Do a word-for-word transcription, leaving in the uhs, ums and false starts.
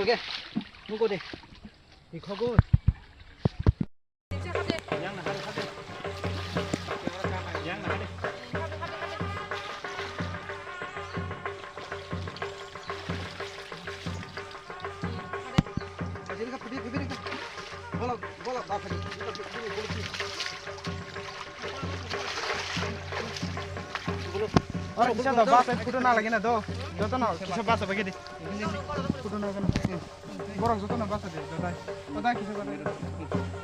Nunggu deh. Ikhogo. Oro kisa da bus photo na lagi na do. Joto no kisa bus bagi di. Photo na gana. Borok joto no bus de. Joto. Joto kisa bus.